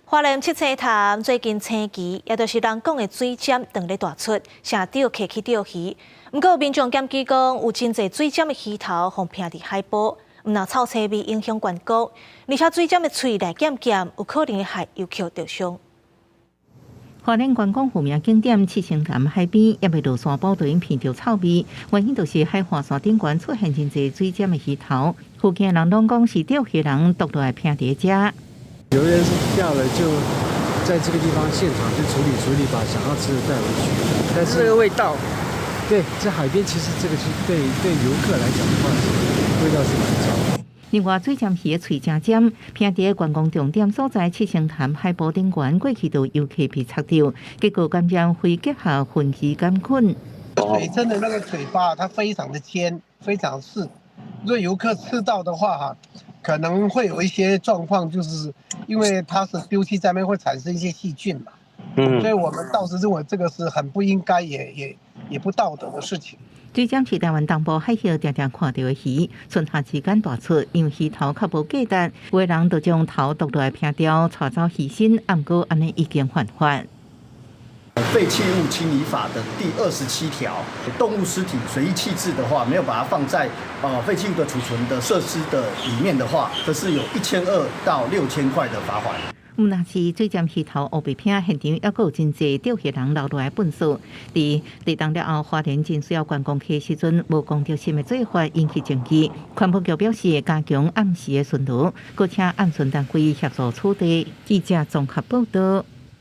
花蓮七星潭最近青鰭，也就是人講的水蜑，當咧大出，成釣客去釣魚。毋過民眾檢舉講，有真濟水蜑的魚頭予拚佇海埔，毋但臭腥味影響觀光，而且水蜑的喙內劍劍，有可能會害遊客著傷。花蓮觀光著名景點七星潭海邊，猶未落山坡就已經鼻著臭味，原因就是海岸線頂懸出現真濟水蜑的魚頭，附近的人攏講是釣魚人毒落來拚佇遮。有人是釣了，就在這個地方現場就處理處理，把想要吃的帶回去。但是這個味道，對，這海邊其實這個是對遊客來講的話，是味道是蠻糟。另外，水蜑魚的喙誠尖，拚佇觀光重點所在七星潭海埔頂懸，過去就遊客被插著，結果感染肺結核分岐桿菌。水蜑的那個嘴巴，它非常的尖，非常刺，如果遊客吃到的話，哈，可能會有一些狀況，就是因為它是丟棄在那邊，會產生一些細菌嘛。所以我們倒是認為這個是很不應該，也不道德的事情。水蜑是台灣東部海域常常看著的魚，春夏之間大出，因為魚頭較無價值，有的人就將頭剁落來拚掉，帶走魚身，毋過按呢已經犯法。廢棄物清理法的第27條，動物屍體隨意棄置的話，沒有把它放在廢棄物的儲存的設施的裡面的話，這是有1200到6000塊的罰款。毋但是水蜑魚頭烏白拚，現場猶閣有真濟釣魚人留落來糞埽。佇地動了後，花蓮真需要觀光客時陣，無公德心的做法引起爭議。環保局表示加強暗時的巡邏，閣請暗巡單位協助取締。記者綜合報道。